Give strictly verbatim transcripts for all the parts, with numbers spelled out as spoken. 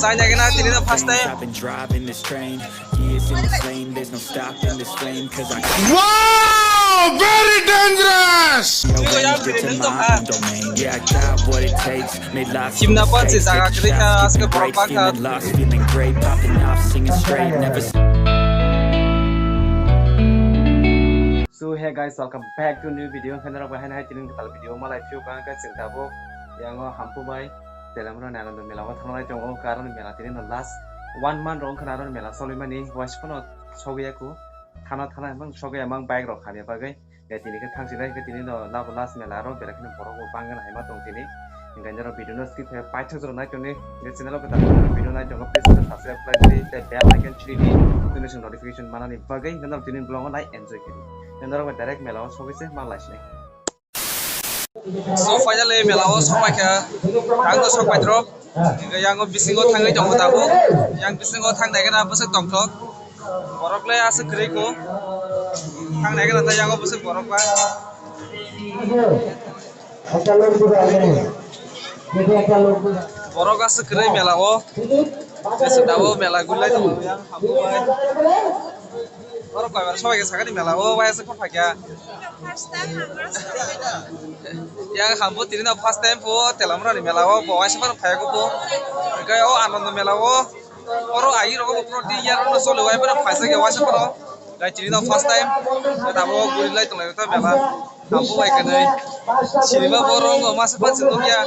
China gana tini no first time. I've been driving this train. Years in this lane, there's no stopping this flame. 'Cause I Wow! Very dangerous! Know when you get to my own domain. Yeah, I got what it takes. Made lots of mistakes. Take a chance, keeping brave, feeling great, popping off, singing straight, never So hey guys, welcome back to new video. Hwnkhai norok bai haino hai tini kwtal video malai phiyok ang khe chwng tabuk yango Hampu bai Telamra Nalando mela o thanglai tongo. Karon mela tini no last one month rok wngkha na aro mela cholimani waisa phano sogwi ya ku thana thana mang sogwi ya mang bike rok hamya bagwi. Tini khe thangsinai khe tini no labo last mela aro belai kheno borok bo bangwi hai ma tong tini. Hingke norok video no skip khe paithago nai tongni, hingke channel o kwtal video nai tongo, please subscribe khlai di, tei bell icon chili di, tini chwng notification manani bagwi, hingke norok tini vlog o nai enjoy khe di. Hingke norok bai direct mela o sogwi se ma lai sinai. So finally mela o sok pai kha, ang no sok pai drop, hingke yang o bisingo thangwi tongo tabuk, yang bisingo thang nai khe na bwswk tongthok, borok le aswk kwrwi kho, thang nai khe na tei yang o bwswk borok ba. Borok aswk kwrwi mela o. Aswk tabuk mela gulai tongo yang hambai. Borok bai bai sobai khe sakani mela o bai aswk phai kha. Yang hambo tini no first time po Telamra ni mela o bo aswk phano phai kho po. Hingke o Anando mela o oro ai rok bo pro di yar no solo bai phano phai sa khe waisa phano. Gai tini no first time. Tabuk guri lai tonglai ta mela. Hambo bai khe nai. Sinima borok wng masa pan se nukya.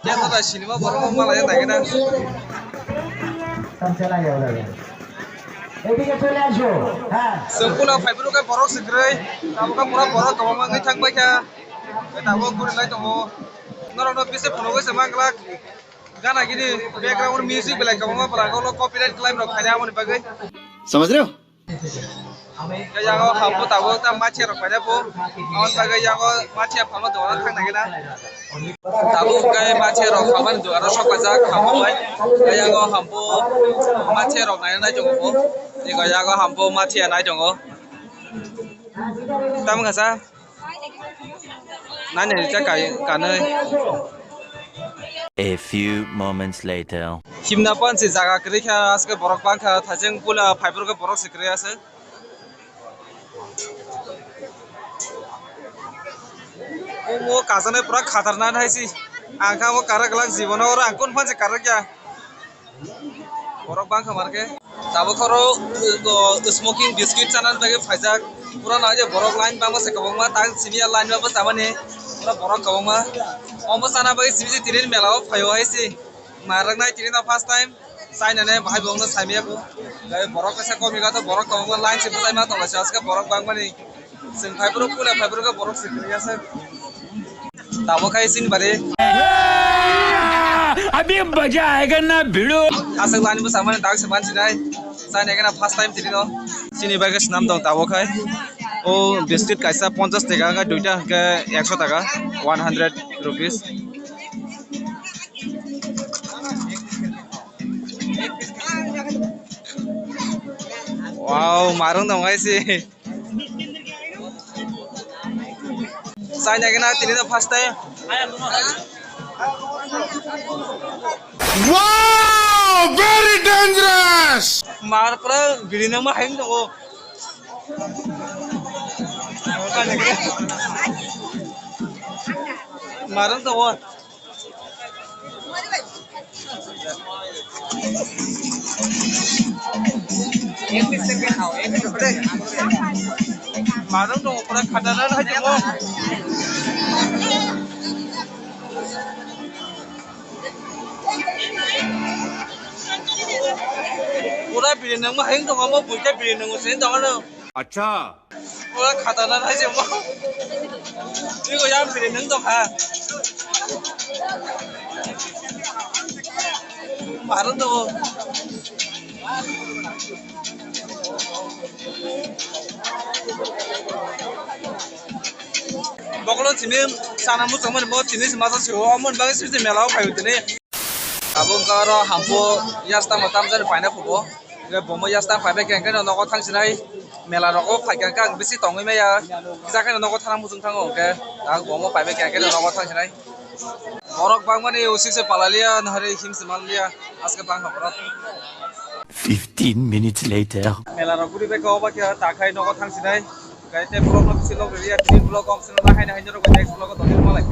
Kya to da sinima borok wng malaya nai khe na. এদিকে চলে আসো। হ্যাঁ। Chwng puila phaiphuru khe borok se kwrwi. Tabuk khe pura borok kwbangma wngwi thang bai kha. Tabuk guri lai tongo. Norok no bisi phunugwi se manglak. Gana gini background music belai kwbangma pura ulo copyright claim rok khaina amoni bagwi. समझ रहे हो? Khe yango hambo tabuk ta machi rok paina bo. Amoni bagwi yango machi phalma dogano thang nai khe na. Tabuk khe machi rok phalmani dogano sok paijak hambo bai. Khe yango hambo machi rok naina nai tongo bo. Ego yango hambo machi nai tongo. Tamo kha sa? Nani rikha kai kanwi. A few moments later. Himna pansi jaga kwrwi kha, aswk borok bang kha, thajeng puila phaiphuru khe borok se kwrwi aswk. Omo kasanai pura khatarnak hai se. Ang kha omo karak glak jibono oro ang kunu phansi karak ya. Borok bang kha mar khe. Tabuk oro, uh, smoking biscuit chana bagwi phaijak. Pura nai je borok line bangma se kwbangma, tang simi ya line bangma chamani. Pura borok kwbangma. Omo chana bagwi simi se tini mela o phaio hai se. Marak nai tini no first time. China ne bahai bongno saimaya ko. Gai borok kaisa komi gato borok kwbangma line se bwsai ma tongo se aske borok bangmani. Chwng phaiphuru puila phaiphuru khe borok se kwrwi aswk. Tabuk khai chini bari. अभी मजा आएगा ना भिड़ो। Aswk lani bwsa mani dak se mansinai. China ekhe na first time tini no. Chini bai khe swnam tong tabuk khai. O biscuit kaisa ponchash taka, hwnkhe duita hwnkhe ekso taka, one hundred rupees. Wow, marung tong hai se. China ekhe na tini no first time. Wow, very dangerous. Mar pura biri nang ma hai tongo. Marung tongo. Marung tongo, pura khatarnak hai tongo. Pura biri nangma hai tongo, omo buikhe biri nango se tongo no. Acha. Pura khatarnak hai se omo. Twibo yang biri nang tongkha. Marung tongo. Bokolo simi sana muchungmani bo tini se masa sio, omo ni bagwi simi se mela o phaio tini. Abo wngkha oro hampu yastang bo tamjani paina phubo. Hingke bomo yastang paibai khe hingke nogo thangsinai mela rogo phaikha hingke ang bisi tongwi maya. Kisa kheno nogo thana muchung thango hingke ang bomo paibai khe hingke nogo thangsinai. Borok bangmani usik se palaliya, nahari him se manliya, aske bang ha borok. Fifteen minutes later. Mela rok guri bai ko ba kya ta khai nogo thang sinai. Kai te vlog no bisi log riya, tini vlog om sino na hai na hai jero next vlog o toni malai.